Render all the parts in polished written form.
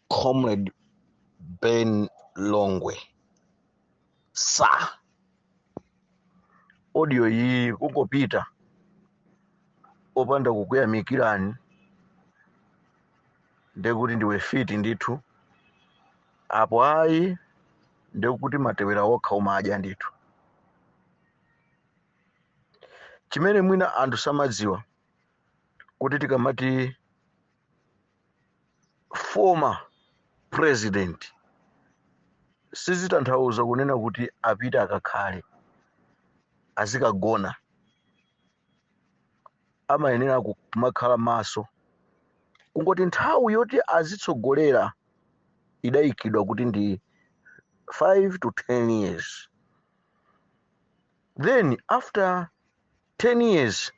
Comrade Ben Longwe, sa audio iyi kungopita opanda kukuyamikirani, ndekuti ndiwe fiti ndithu. Apo ayi, ndekuti matewera okha umadya ndithu. Chimene mwina anthu samadziwa kuti tikamati former president, sizitanthauza kunena kuti apite akakhale azikagona. Amayenera kumakhala maso, kungoti nthawi yoti azitsogolera idayikidwa kuti ndi 5 to 10 years. Then after 10 years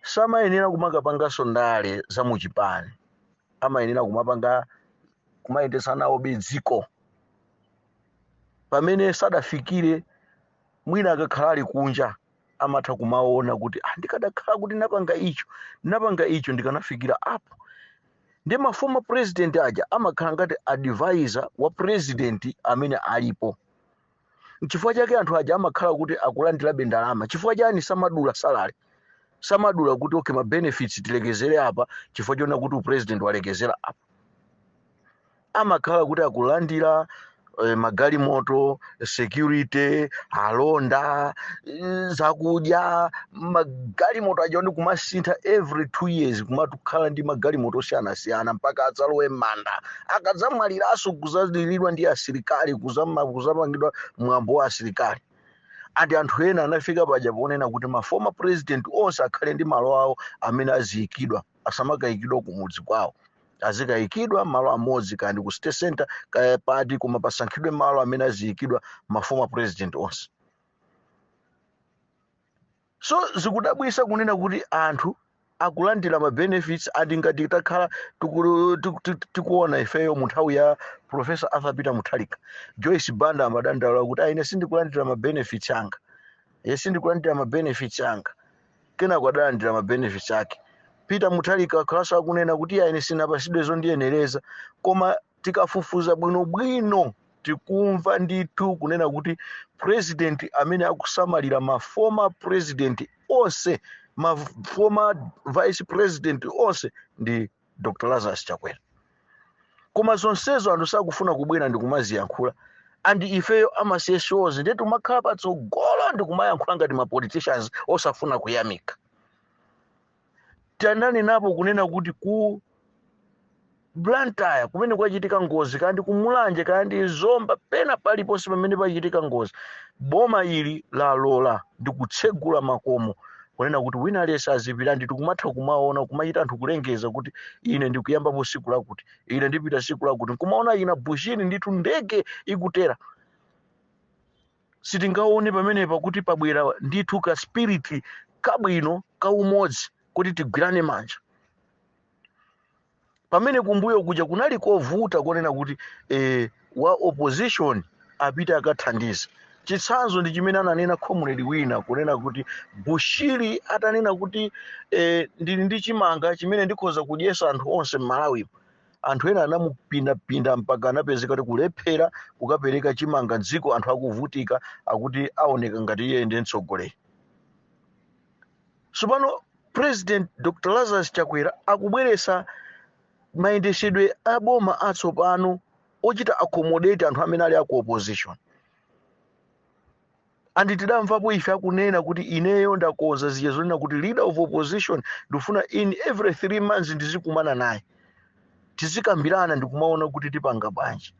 samayenera kumakapanganso ndale za muchipani, amayenera kumapanga kumayendetsa nawo dziko pamene sadafikire. Mwina akakhala ali kunja amatha kumaona kuti, ah, ndikadakhala kuti napanga icho, napanga icho, ndikanafikira apo. Ndi ma former president aja amakhala ngati advisor wa president amene alipo. Nchifukwa chake anthu aja amakhala kuti akulandirabe ndalama. Chifukwa chani samadula salary? Samadula kuti, okay, ma benefits tilekezere apa chifukwa chona kuti upresident walekezera apa. Amakhala kuti akulandira magalimoto, security, alonda, zakudya. Magalimoto aja ndi kumasintha every 2 years, kumatukhala ndi magalimoto osiyanasiyana mpaka adzalowe m'manda. Akadzamwaliranso, kuzaliridwa ndi asilikali, kuzapangidwa mwambo wa asilikali. Andi anthu ena anafika paja ponena kuti ma former president onse akhale ndi malo awo amene aziyikidwa, asamakayikidwa kumudzi kwawo, azikayikidwa malo amodzi, kaya ndi ku State Center, kaya pati, koma pasankhidwe malo amene aziyikidwa ma former president onse. So zikudabwisa kunena kuti anthu akulandira ma benefits, andi ngati takhala tikuona ifeyo mu nthawi ya Professor Arthur Peter Mutharika, Joyce Banda amadandaula kuti, "Ine sindikulandira ma benefits anga, ine sindikulandira ma benefits anga." Kenako adalandira ma benefits ake. Peter Mutharika akhalanso akunena kuti, "Ine sinapasidwe zondiyenereza." Koma tikafufuza bwinobwino, tikumva ndithu kunena kuti president amene akusamalira ma former president onse, ma former vice president onse, ndi Dr Lazarus Chakwera. Koma zonsezo anthu sakufuna kubwera ndi kumaziyankhula. Andi ifeyo ama CSOs ndiye timakhala patsogolo ndi kumayankhula ngati ma politicians osafuna kuyamika. Tananenapo kunena kuti ku Blantyre kumene kwachitika ngozi, kandi ku Mulanje, kandi Zomba, pena paliponse pamene pachitika ngozi, boma ili lalola ndi kutsegula makomo kunena kuti wina aliyense azipita. Ndi tikumatha kumaona kumachita anthu kulengeza kuti ine ndikuyambapo siku lakuti, ine ndipita siku lakuti, nkumaona ina Bushiri ndithu ndege ikutera. Sitingaone pamenepa kuti pabwera ndithu ka spirit kabwino kaumodzi kuti tigwirane manja, pamene kumbuyo kuja kunali kovuta konena kuti wa opposition apite akathandiza? Chitsanzo ndi chimene ananena comrade wina kunena kuti Bushiri atanena kuti ndili ndi chimanga chimene ndikhoza kudyesa anthu onse m'Malawimo, anthu ena anamupindapinda mpaka anapezeka kuti kulephera kukapereka chimanga dziko anthu akuvutika, akuti aoneka ngati iye ndiye mtsogoleri. Tsopano President Dr Lazarus Chakwera akubweretsa mayendetsedwe a boma atsopano ochita accommodate anthu amene ali aku opposition. Andi tidamvapo ife akunena kuti, "Ineyo ndakonza zija zonena kuti leader of opposition ndikufuna in every 3 months ndizikumana naye, tizikambirana ndikumaona kuti tipanga bwanji."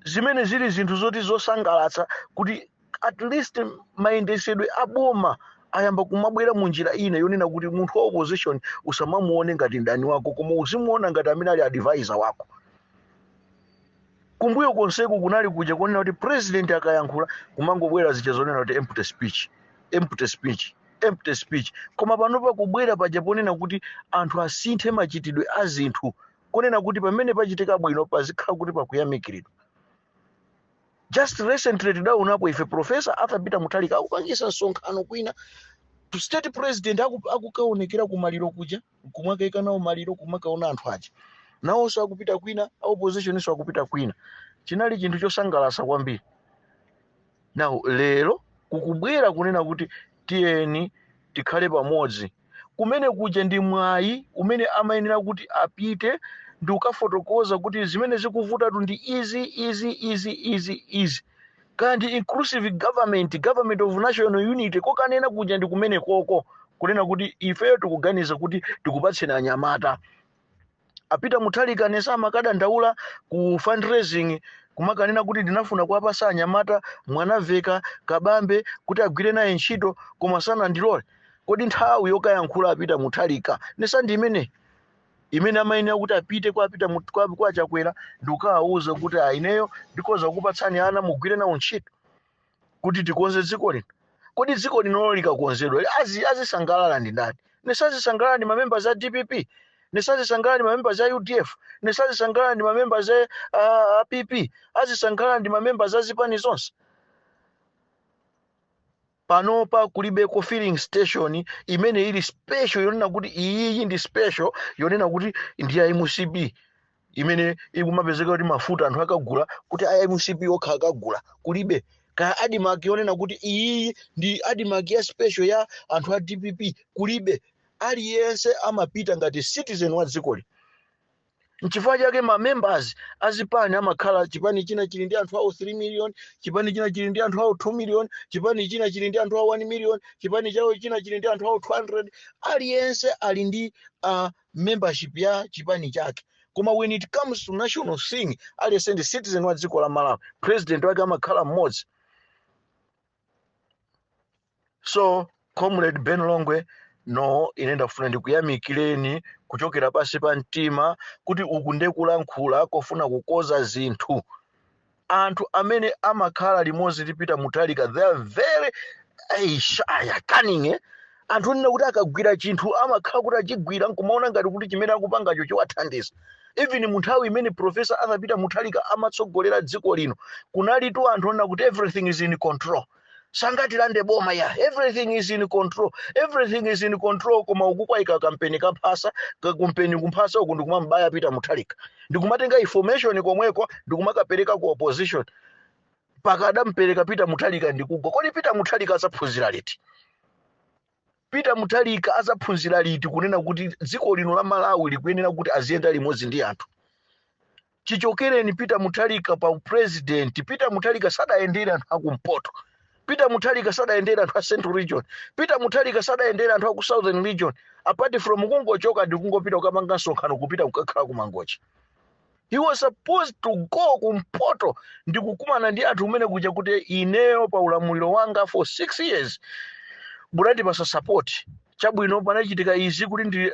Zimene zili zinthu zoti zosangalatsa kuti at least mayendetsedwe a boma ayamba kumabwera mu njira ina yonena kuti munthu wa opposition usamamuone ngati mdani wako, koma uzimuona ngati amene ali advisor wako. Kumbuyo konseku kunali kuja kunena kuti president akayankhula kumangobwera zija zonena kuti empty speech, empty speech, empty speech. Koma panopa kubwera paja ponena kuti anthu asinthe machitidwe a zinthu, kunena kuti pamene pachitika bwino pazikhala kuti pakuyamikiridwa. Just recently tidaonapo ife Professor Arthur Peter Mutharika akupangisa msonkhano kwina, state president akukaonekera kumaliro kuja, kumakaika nawo maliro, kumakaona anthu aja. Nawonso akupita kwina, a opposition so akupita kwina. Chinali chinthu chosangalatsa kwambiri. Now lero kukubwera kunena kuti tiyeni tikhale pamodzi. Kumene kuja ndi mwayi umene amayenera kuti apite ndi kukafotokoza kuti zimene zikuvutatu ndi izi, izi, izi, izi, izi. Kandi inclusive government, government of national unity, kokanena kuja ndi kumene koko kunena kuti ifeyo tikuganiza kuti tikupatseni anyamata. Apita Mutharika nesa amakadandaula ku fundraising, kumakanena kuti ndinafuna kuwapasa anyamata Mwanaveka, Kabambe kuti agwire naye ntchito, koma sanandilole. Kodi nthawi yokayankhula Apita Mutharika nesa ndi imene imene amayenera kuti apite kwa apita kwa Chakwera ndikukawauza kuti aineyo ndikhoza kukupatsani ana mugwire nawo ntchito kuti tikonze dziko lino? Kodi dziko linolo likakonzedwa azisangalala ndi ndani? Nesazisangalala ndi mamembers a DPP, nesazisangalala ndi mamembers a UDF, nesazisangalala ndi mamembers a PP, azisangalala ndi mamembers a zipani zonse. Panopa kulibeko filling station imene ili special yonena kuti iyiyi ndi special, yonena kuti ndi ya MCP, imene ikumapezeka kuti mafuta anthu akagula kuti a MCP okha akagula. Kulibe kaya ADMARC yonena kuti iyiyi ndi ADMARC ya special ya anthu a DPP. Kulibe. Aliyense amapita ngati citizen wa dzikoli. Nchifukwa chake ma members azipani amakhala, chipani china chili ndi anthu awo 3 million, chipani china chili ndi anthu awo 2 million, chipani china chili ndi anthu awo 1 million, chipani chawo china chili ndi anthu awo 200. Aliyense ali ndi membership ya chipani chake, koma when it comes to national thing, aliyense ndi citizen wa dziko la Malawi. President wake amakhala mmodzi. So Comrade Ben Longwe, no, ine ndafuna ndikuyamikireni kuchokera pansi pa mtima kuti uku ndekulankhula kofuna kukoza zinthu. Anthu amene amakhala limodzi ndi Peter Mutharika, they are very, eish, aya cunning, eh? Anthu onena kuti akagwira chinthu amakhala kuti achigwira nkumaona ngati kuti chimene akupangacho chiwathandiza. Even mu nthawi imene Professor Arthur Peter Mutharika amatsogolera dziko lino, kunalitu anthu onena kuti everything is in control, sangatilande boma ya, everything is in control, everything is in control. Koma uku kwayika kampeni kamphasa, kakumpeni kumphasa uku ndikumambaya Peter Mutharika, ndikumatenga information komweko ndikumakapereka ku opposition, pakadampereka Peter Mutharika ndikugwa. Kodi Peter Mutharika azaphunzira liti? Peter Mutharika azaphunzira liti kunena kuti dziko lino la Malawi likuyenera kuti aziyenda limodzi ndi anthu? Chichokereni Peter Mutharika pa president, Peter Mutharika sadayendere anthu akumpoto, Peter Mutharika sadayendere anthu a Central Region, Peter Mutharika sadayendere anthu aku Southern Region, apart from kungochoka ndi kungopita kukapanga msonkhano, kupita kukakhala ku Mangochi. He was supposed to go kumpoto ndi kukumana ndi anthu kumene kuja kuti ineyo pa ulamuliro wanga for 6 years munandipasa support, chabwino panachitika izi kuti ndili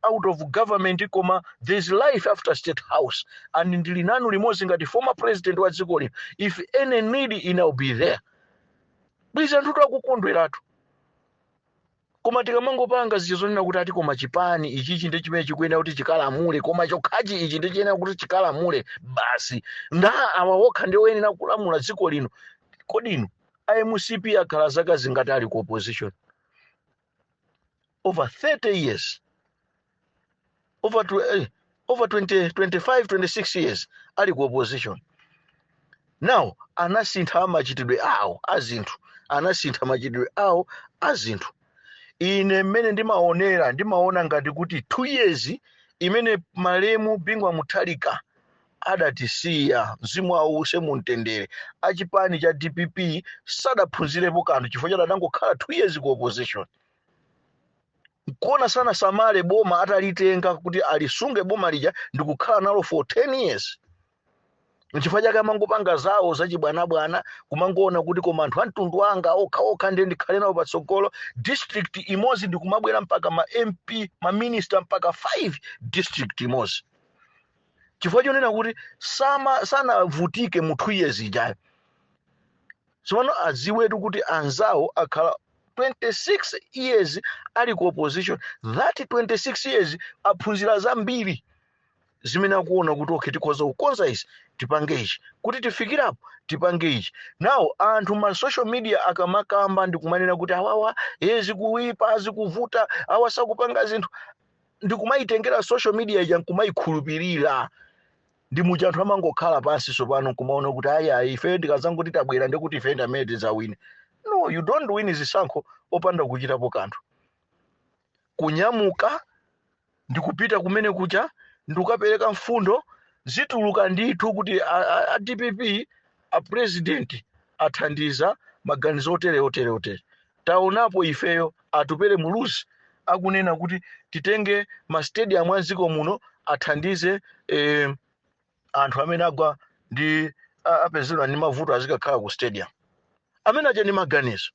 out of government, koma there is life after State House and ndili nanu limodzi ngati former president wa dziko lino. If any need, ine will be there. Bwizi anthu akukondweratu. Koma tikamangopanga zija zonena kuti ati koma chipani ichichi ndi chimene chikuyenera kuti chikalamule, koma chokhachi ichi ndi chiyenera kuti chikalamule basi, nda awa okha ndi oyenera kulamula dziko lino. Kodi inu, iMCP akhala zaka zingati ali ku opposition? Over 30 years, over 20, 25, 26 years ali ku opposition. Now anasintha machitidwe awo azinthu, anasintha machitidwe awo azinthu. Ine mmene ndimaonera, ndimaona ngati kuti 2 years imene malemu Bingu wa Mutharika adatisiya, mzimu wawo use mumtendere, achipani cha DPP sadaphunzirepo kanthu, chifukwa chati adangokhala 2 years ku opposition, nkuona sanasamale boma atalitenga kuti alisunge boma lija ndikukhala nalo for 10 years. Nchifukwa chake amangopanga zawo zachibwanabwana, kumangoona kuti koma anthu a mtundu wanga okha okha ndiye ndikhale nawo patsogolo, district imodzi ndikumabwera mpaka ma MP, ma minister mpaka 5 district imodzi, chifukwa chonena kuti sanavutike mu 2 years ijayo. Tsopano adziwetu kuti anzawo akhala 26 years ali ku opposition. That 26 years aphunzira zambiri zimene akuona kuti okay, tikhoza kukonza izi, tipange ichi kuti tifikirapo, tipange ichi. Now anthu ma social media akamakamba ndikumanena kuti awawa ye zikuipa, zikuvuta, awa sakupanga zinthu. Ndikumayitengera social media ija nkumayikhulupirira, ndi muja anthu amangokhala pansi sopano nkumaona kuti ayi, ayi, ife ndikazangoti tabwera, ndikuti ife ndi amene tidzawine. No, you don't win zisankho opanda kuchitapo kanthu. Kunyamuka ndikupita kumene kuja ndikukapereka mfundo, zituluka ndithu kuti a DPP, a president athandiza maganizo otere, otere, otere. Taonapo ifeyo Atupele Muluzi akunena kuti titenge ma stadium a mdziko muno athandize anthu amene agwa ndi apezedwa ndi mavuto, azikakhala ku stadium. Amene aja ndi maganizo.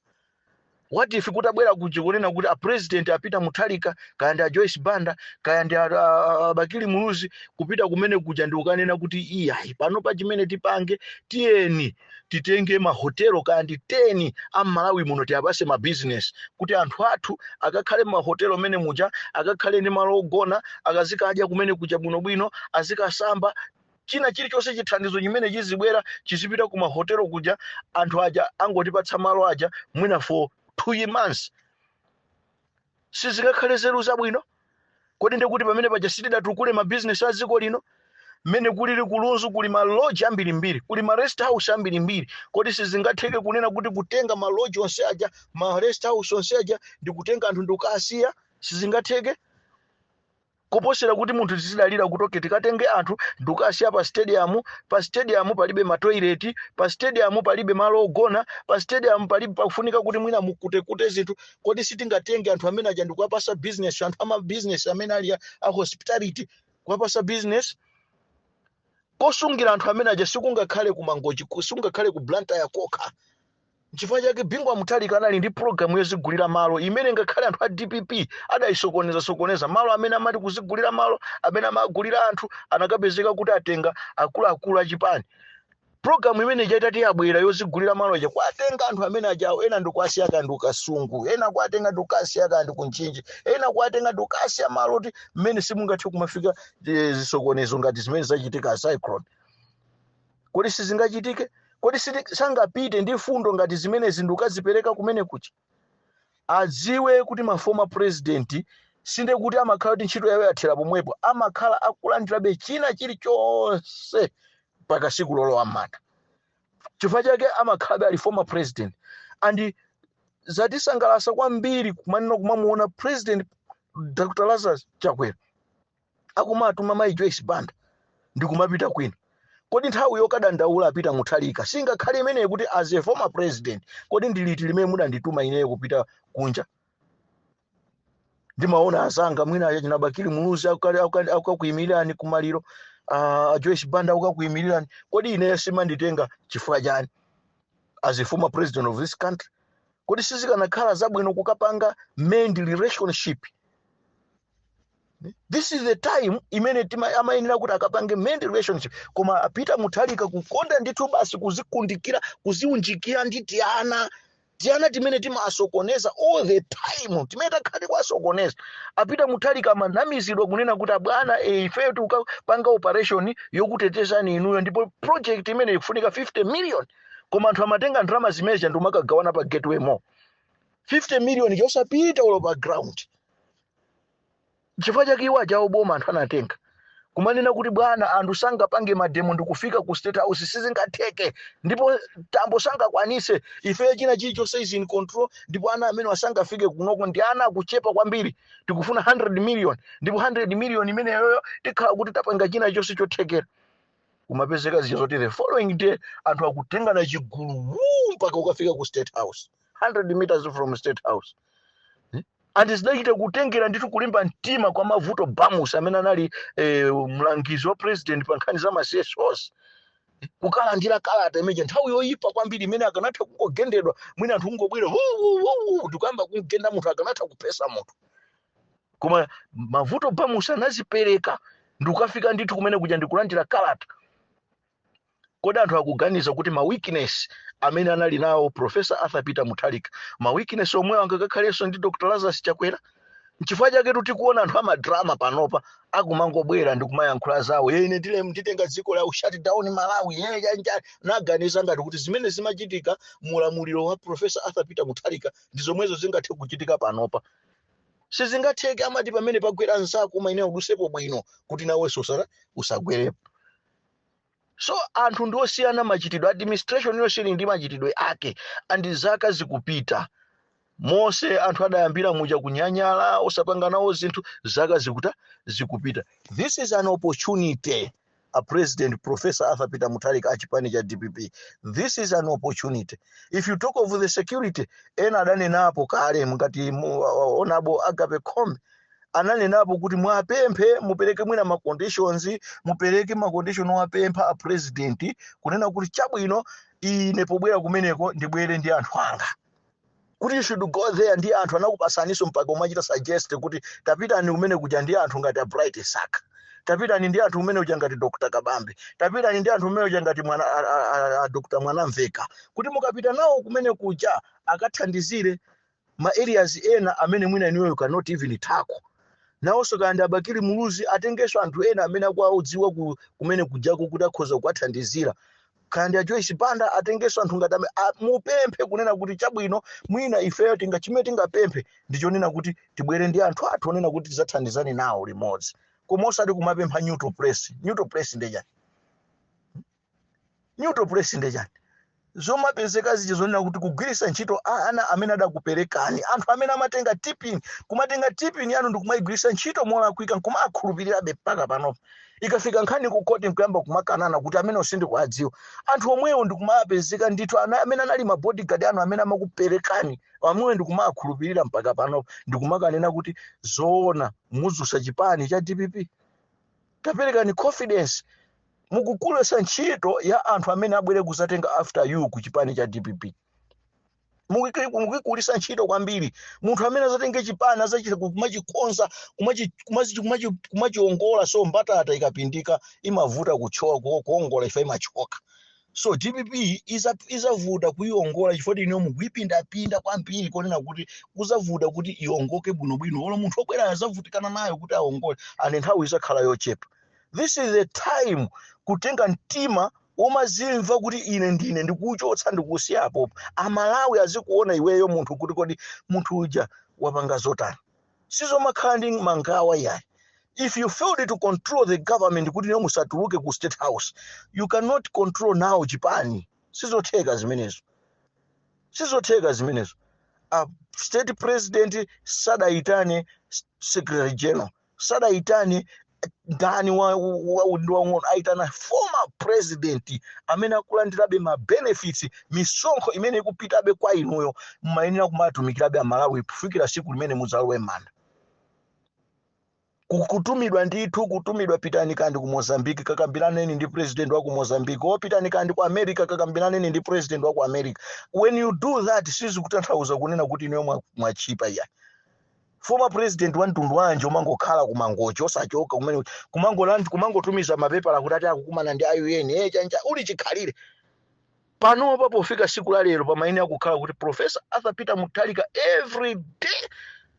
What if kutabwera kuja kunena kuti a president apita Mutharika, kaya ndi a Joyce Banda, kaya ndi a Bakili Muluzi, kupita kumene kuja ndi kukanena kuti iyayi, pano pa chimene tipange, tiyeni titenge mahotelo kaya ndi 10 a Malawi muno, tiyapase ma business kuti anthu athu akakhale m'mahotelo mene muja, akakhale ndi malo ogona, akazikadya kumene kuja bwinobwino, azikasamba, china chilichonse, chithandizo chimene chizibwera chizipita ku mahotelo kuja, anthu aja angotipatsa malo aja mwina for 2 months. Sizingakhale nzeru zabwino? Kodi ndikuti pamene paja sitidatukule mabizinesi a dziko lino? Mmene kulili kulunzu kuli ma lodge ambirimbiri, kuli ma rest house ambirimbiri. Kodi sizingatheke kunena kuti kutenga ma lodge onse aja, ma rest house onse aja, ndikutenga anthu ndikukasiya? Sizingatheke kuposera kuti munthu tizidalira kuti okay, tikatenge anthu ndikukasiya pa stadium? Pa stadium palibe ma toilet, pa stadium palibe malo ogona, pa stadium palibe, pakufunika kuti mwina mukutekute zinthu. Kodi sitingatenge anthu amene aja ndikuwapasa business, anthu ama business amene ali a hospitality, kuwapasa business? Kosungira anthu amene aja sikungakhale ku Mangochi, sikungakhale ku Blantyre kokha. Nchifukwa chake Bingu wa Mutharika anali ndi program yozigulira malo imene ngakhale anthu a DPP adayisokoneza sokoneza. Malo amene amati kuzigulira malo amene amagulira anthu anakapezeka kuti atenga akuluakulu achipani. Program imene ija yabwera yozigulira malo ija, kwatenga anthu amene ajawo, ena ndikuasiya kandi kuKasungu, ena kwatenga ndikukasiya kandi kuNchinji, ena kwatenga ndikukasiya malo kuti mmene simungathe kumafika zisokonezo ngati zimene zachitika cyclone. Kodi sizingachitike? Kodi sangapite ndi fundo ngati zimenezi ndikukazipereka kumene kuchi? Adziwe kuti ma former president sinde kuti amakhala kuti ntchito yawo yathera pomwepo, amakhala akulandirabe china chilichonse mpaka siku lolowa m'manda. Chifukwa chake amakhalabe ali former president. And zatisangalatsa kwambiri kumanena kumamuona President Dr Lazarus Chakwera akumatuma mayi Joyce Banda ndikumapita kwina. Kodi nthawi yokadandaula apita Mutharika singakhale imeneyi kuti as a former president, kodi ndiliti limene mudandituma ineyo kupita kunja? Ndimaona azanga mwina achina Bakili Muluzi akakuyimirirani kumaliro, Joyce Banda akakuyimirirani. Kodi ineyo simanditenga chifukwa chani as a former president of this country? Kodi sizikanakhala zabwino kukapanga mend relationship? This is the time imene amayenera kuti akapange mend relationship. Koma apita Mutharika kukonda ndithu basi kuzikundikira, kuziunjikira ndi tiana, tiana timene timasokoneza all the time, timene takhale kwasokoneza. Apita Mutharika amanamizidwa kunena kuti abwana, ifeyo tikapanga operation yokutetezani inuyo, ndipo project imene ikufunika 50 million. Koma anthu amatenga ndalama zimeneja ndi umakagawana pa Gateway Mall. 50 million chosapita ulo pa ground. Chifukwa chake iwo ajawo boma anthu anatenga kumanena kuti bwana, anthu sangapange ma demo ndikufika ku State House, sizingatheke, ndipo Tambo sangakwanise. Ifeyo china chilichonse is in control, ndipo ana amene asangafike kunoko ndi ana akuchepa kwambiri. Tikufuna 100 million, ndipo 100 million imeneyoyo tikhala kuti tapanga china chonse chothekera. Kumapezeka zija zoti the following day anthu akutengana chigulu wuu, mpaka ukafika ku State House, 100 meters from State House. And zidachita kutengera ndithu kulimba mtima kwa Mavuto Bamusi amene anali mlangizi wa president pa nkhani za ma CSOs, kukalandira kalata imeje nthawi yoyipa kwambiri imene akanatha kungogendedwa. Mwina anthu kungobwera ndikuyamba kugenda munthu, akanatha kupesa munthu. Koma Mavuto Bamusi anazipereka ndikukafika ndithu kumene kuja ndikulandira kalata. Kodi anthu akuganiza kuti ma weakness amene anali nawo Professor Arthur Peter Mutharika, ma weakness omwewo angakakhalenso ndi Dr Lazarus Chakwera? Nchifukwa chake tikuona anthu ama drama panopa akumangobwera ndi kumayankhula zawo, ine ndile nditenga dziko la shut down Malawi, ye chanjani. Naganiza ngati kuti zimene zimachitika mulamuliro wa Professor Arthur Peter Mutharika ndi zomwezo zingathe kuchitika panopa. Sizingatheke. Amati pamene pagwera nzako umayenera udusepo bwino kuti nawenso usagwerepo. So anthu ndi osiyana machitidwe, administration yonse ili ndi machitidwe ake, and zaka zikupita. Mose anthu adayambira muja kunyanyala, osapanga nawo zinthu, zaka zikupita. This is an opportunity, a President Professor Arthur Peter Mutharika achipani cha DPP, this is an opportunity. If you talk of the security, ena adanenapo kale ngati Honorable Agape Khombe ananenapo kuti mwapemphe, mupereke mwina ma conditions, mupereke ma condition owapempha a president kunena kuti chabwino, ine pobwera kumeneko ndibwere ndi anthu anga, kuti you should go there ndi anthu anakupasaniso, mpaka umachita suggest kuti tapitani kumene kuja ndi anthu ngati a Bright Saka, tapitani ndi anthu kumene kuja ngati Dr Kabambe, tapitani ndi anthu kumene kuja ngati mwana a Dr Mwanamveka, kuti mukapita nawo kumene kuja akathandizire ma areas ena amene mwina inuyo you cannot even tackle. Nawonso kandi a Bakili Muluzi atengenso anthu ena amene akuwadziwa kumene kujako kuti akhoza kuwathandizira, kandi a Joyce Banda atengenso anthu ngati mupemphe kunena kuti chabwino, mwina ifeyo tinga chimene tingapemphe ndichonena kuti tibwere ndi anthu athu onena kuti tidzathandizane nawo limodzi, koma osati kumapempha neutral place. Neutral place ndechani? Neutral place ndechani? Zomapezeka zija zonena kuti kugwiritsa ntchito ana amene adakuperekani, anthu amene amatenga TPIN, kumatenga TPIN yanu ndikumayigwiritsa ntchito molakwika, nkumakhulupirirabe mpaka panopa. Ikafika nkhani ku khoti nkuyamba kumakanana kuti amene sindikuwadziwa. Anthu omwewo ndikumapezeka ndithu ana amene anali ma bodyguard anu, amene amakuperekani amwewo, ndikumakhulupirira mpaka panopa, ndikumakanena kuti zoona muzusa chipani cha DPP. Taperekani confidence, mukukulesa ntchito ya anthu amene abwere kuzatenga after you ku chipani cha DPP. Mukuikulisa ntchito kwambiri. Munthu amene azatenge chipani azachita kumachikonza, kumachiongola. So mbatata ikapindika imavuta kuchoka, kuongola ife imachoka. So DPP izavuta kuiongola chifukwa ino mukuipindapinda kwambiri konena kuti kuzavuta kuti iongoke bwinobwino. Olo munthu obwera azavutikana nayo kuti aongole, and nthawi izakhala yochepa. This is the time kutenga mtima womazimva kuti ine ndine ndikuchotsa, ndikusiyapo. Amalawi azikuona iweyo munthu kuti kodi munthu uja wapanga zotani? Sizomakhala ndi mangawa yayi. If you failed to control the government kuti niyo musatuluke ku State House, you cannot control now chipani. Sizotheka zimenezo, sizotheka zimenezo. A state president sadayitane secretary general, sadayitane ndani wa udindo wang'ono, ayitana former president amene akulandirabe ma benefits, misonkho imene ikupitabe kwa inuyo. Mumayenera kumatumikirabe Amalawi kufikira siku limene mudzalowe m'manda. Kutumidwa ndithu, kutumidwa, pitani kandi ku Mozambique, kakambiraneni ndi president wa ku Mozambique, opitani kandi ku America, kakambiraneni ndi president wa ku America. When you do that, sizikutanthauza kunena kuti inuyo mwachipa iya. Former president wa mtundu wanji umangokhala kumangochi, osachoka kumene, kumangotumiza mapepala kuti ati akukumana ndi UN, chanja uli chikhalire panopa? Pofika siku la lero pamayenera kukhala kuti Professor Arthur Peter Mutharika every day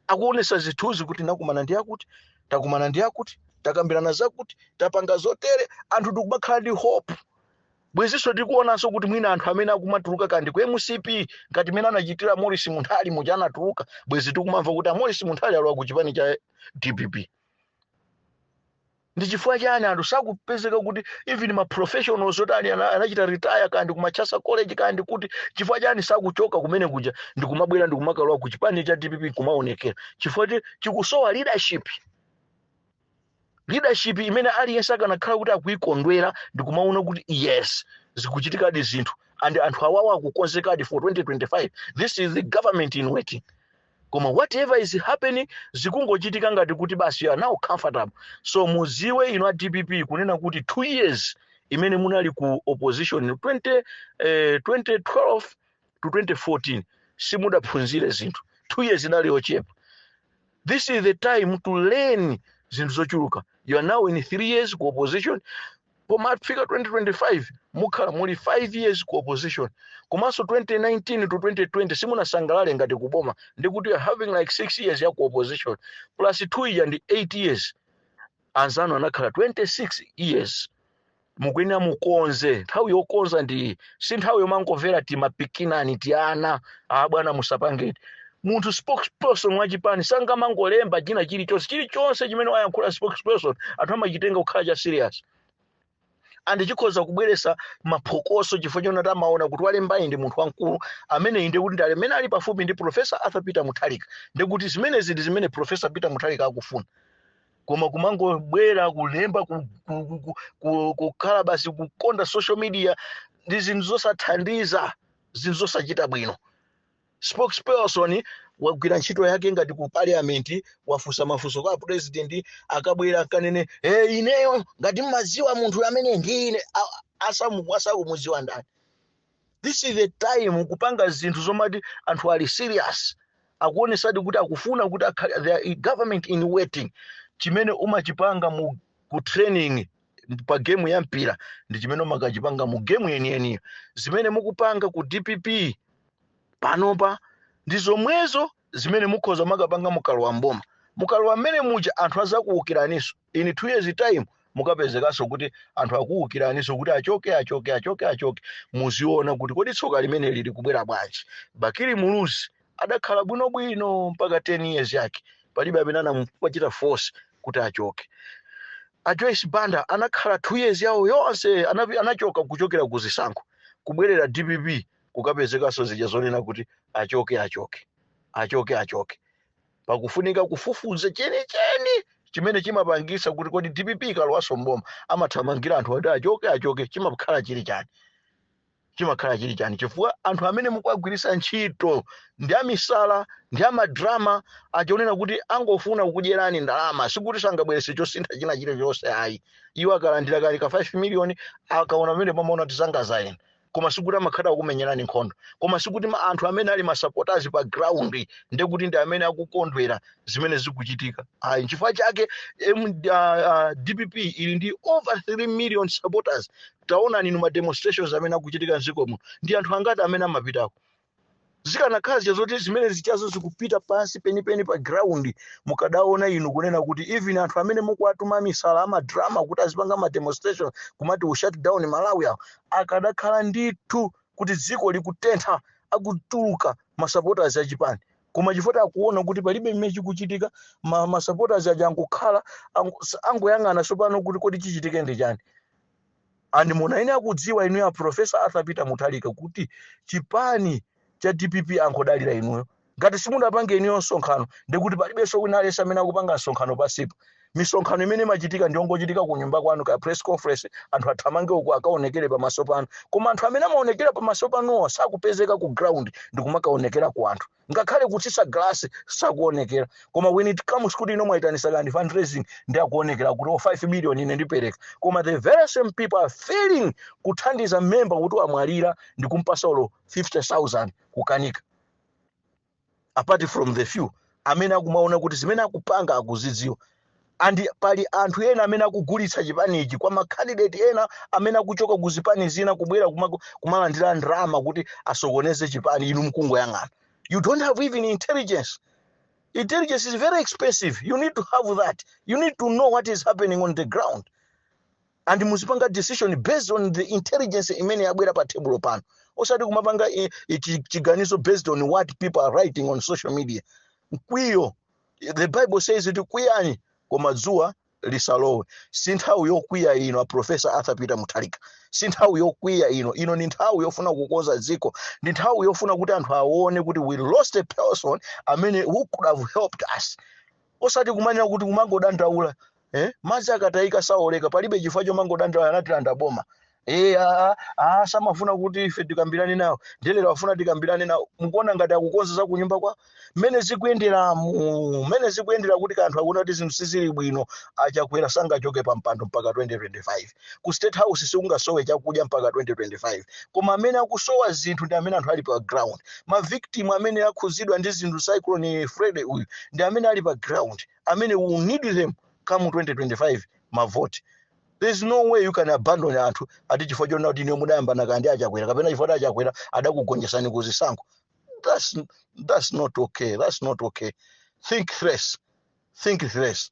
akuonesa zithunzi kuti nakumana ndi akuti, takumana ndi akuti, takambirana zakuti, tapanga zotere. Anthu tikumakhala ndi hope. Bwezinso tikuonanso kuti mwina anthu amene akumatuluka kandi ku MCP ngati mene anachitira Morris Munthali muja anatuluka, bwezi tikumamva kuti a Morris Munthali alowa ku chipani cha DPP. Ndi chifukwa chani anthu sakupezeka kuti even ma professionals oti ali anachita retire kandi ku Machasa College kandi kuti, chifukwa chani sakuchoka kumene kuja ndikumabwera ndikumakalowa ku chipani cha DPP kumaonekera? Chifukwa chikusowa leadership, leadership imene aliyense akanakhala kuti akuyikondwera ndikumaona kuti yes, zikuchitikadi zinthu and anthu awawa akukonzekadi for 2025, this is the government in waiting. Koma whatever is happening, zikungochitika ngati kuti basi, you are now comfortable. So muziwe inu a DPP kunena kuti 2 years imene munali ku opposition, 2012 to 2014, simudaphunzire zinthu. 2 years inali yochepa. This is the time to learn zinthu zochuluka. You are now in 3 years ku opposition. Pomafika 2025 mukhala muli 5 years ku opposition. Komanso 2019 to 2020 simunasangalale ngati kuboma, ndikuti you are having like 6 years ya ku opposition plus 2 year ndi 8 years. Anzanu anakhala 26 years. Mukuyenera mukonze. Nthawi yokonza ndi si nthawi yomangomvera timapikinani tiana, a bwana musapangeti. Munthu spokesperson wa chipani sangamangolemba china chilichonse. Chilichonse chimene wayankhula spokesperson, anthu amachitenga kukhala cha serious and chikhoza kubweretsa maphokoso, chifukwa chonati amaona kuti walembayi ndi munthu wamkulu amene ndi kuti ndi amene ali pafupi ndi Professor Arthur Peter Mutharika, ndikuti zimenezi ndi zimene Professor Peter Mutharika akufuna. Koma kumangobwera kulemba, kukhala basi kukonda social media, ndi zinthu zosathandiza, zinthu zosachita bwino. Spokesperson wagwira ntchito yake ngati ku parliament, wafunsa mafunso kwa president, akabwera akanene, "Hey, ineyo ngati mmaziwa munthu amene ndine." Asakumuziwa ndani? This is the time kupanga zinthu zomati anthu ali serious, akuonesadi kuti akufuna kuti akhale they are government in waiting. Chimene umachipanga mu ku training pa game ya mpira ndi chimene umakachipanga mu game yeniyeniyo. Zimene mukupanga ku DPP panopa ndi zomwezo zimene mukhoza makapanga mukalowa mboma. Mukalowa mmene muja, anthu azakuwukiraninso. In 2 years time mukapezekanso kuti anthu akuwukiraninso kuti achoke, achoke, achoke, achoke. Muziona kuti kodi tsoka limene lili kubwera bwanji. Bakili Muluzi adakhala bwinobwino mpaka 10 years yake, palibe amene anamupachita force kuti achoke. A Joyce Banda anakhala 2 years yawo yonse, anachoka kuchokera ku zisankho, kubwerera DPP, kukapezekanso zija zonena kuti achoke, achoke, achoke, achoke. Pakufunika kufufuza chenicheni chimene chimapangisa kuti kodi DPP ikalowanso mboma amathamangira anthu ati achoke, achoke, chimakhala chili chani? Chimakhala chili chani? Chifukwa anthu amene mukuagwiritsa ntchito ndi amisala, ndi amadrama, achionena kuti angofuna kukudyerani ndalama. Sikuti sangabweretse chosintha china chilichonse, ayi. Iwo akalandira kali ka 5 million, akaona pamene pamaona kuti zangazayenda, koma sikuti amakhala akumenyerani nkhondo. Koma sikuti anthu amene ali masupporters pa ground ndekuti ndi amene akukondwera zimene zikuchitika, ayi. Nchifukwa chake DPP ili ndi over 3 million supporters. Taonani inu ma demonstrations amene akuchitika mdziko muno, ndi anthu angati amene amapitako? Zikanakhala zija zoti zimene zichazo zikupita pansi penipeni pa ground, mukadaona inu kunena kuti even anthu amene mukuwatuma misala, amadrama, kuti azipanga ma demonstration kumati u shut down Malawi awo, akadakhala ndithu kuti dziko likutentha, akutuluka ma supporters achipani. Koma chifukwa akuona kuti palibe mmene chikuchitika, ma supporters aja angokhala, angoyang'ana tsopano kuti kodi chichitike ndi chani. And muna ine akudziwa inu ya Professor Arthur Peter Mutharika kuti chipani cha DPP angodalira inuyo. Ngati simunapange inuyo msonkhano, ndikuti palibenso wina aliyense amene akupanga msonkhano pasipo. Misonkhano imene imachitika ndiyongochitika ku nyumba kwanu, ka press conference, anthu athamange uku akaonekere pamaso panu. Koma anthu amene amaonekera pamaso panuwo sakupezeka ku ground ndikumakaonekera ku anthu, ngakhale kutsitsa glasi sakuonekera. Koma when it comes kuti ino mwayitanisa kandi fundraising, ndi akuonekera kuti o 5 million ine ndipereka. Koma the very same people are failing kuthandiza member kuti wamwalira ndi kumpasa olo 50,000, kukanika, apart from the few amene akumaona kuti zimene akupanga akuzidziwa. And pali anthu ena amene akugulitsa chipanichi kwa macandidate ena amene akuchoka ku zipani zina kubwera kumalandira ndalama kuti asokoneze chipani. Inu mkungoyang'ana. You don't have even intelligence. Intelligence is very expensive. You need to have that. You need to know what is happening on the ground and muzipanga decision based on the intelligence imene yabwera pa table pano, osati kumapanga chiganizo based on what people are writing on social media. Mkwiyo, the Bible says kuti kwiyani koma dzuwa lisalowe. Si nthawi yokwiya ino, a Professor Arthur Peter Mutharika, si nthawi yokwiya ino. Ino ni nthawi yofuna kukonza dziko, ndi nthawi yofuna kuti anthu aone kuti we lost a person amene who could have helped us, osati kumanena kuti kumangodandaula, eh? Madzi akatayika saoleka. Palibe chifukwa chomangodandaula, anatilanda boma. Samafuna kuti ife tikambirane nawo, ndelero afuna tikambirane nawo. Mukuona ngati akukonza za kunyumba kwa mmene zikuyenderamu, mmene zikuyendera kuti kanthu akuona kuti zinthu sizili bwino. Achakwera sangachoke pa mpando mpaka 2025. Ku State House sikungasowe chakudya mpaka 2025. Koma amene akusowa zinthu ndi amene anthu ali pa ground. Ma victim amene akhuzidwa ndi zinthu, Cyclone Freddy uyu, ndi amene ali pa ground, amene we need them come 2025 mavoti. There's no way you can abandon anthu ati chifukwa chonena kuti iniyo mudayambana kandi Achakwera, kapena chifukwa kuti Achakwera adakugonjesani kuzisankho. That's not okay. That's not okay. Think thrice, think thrice.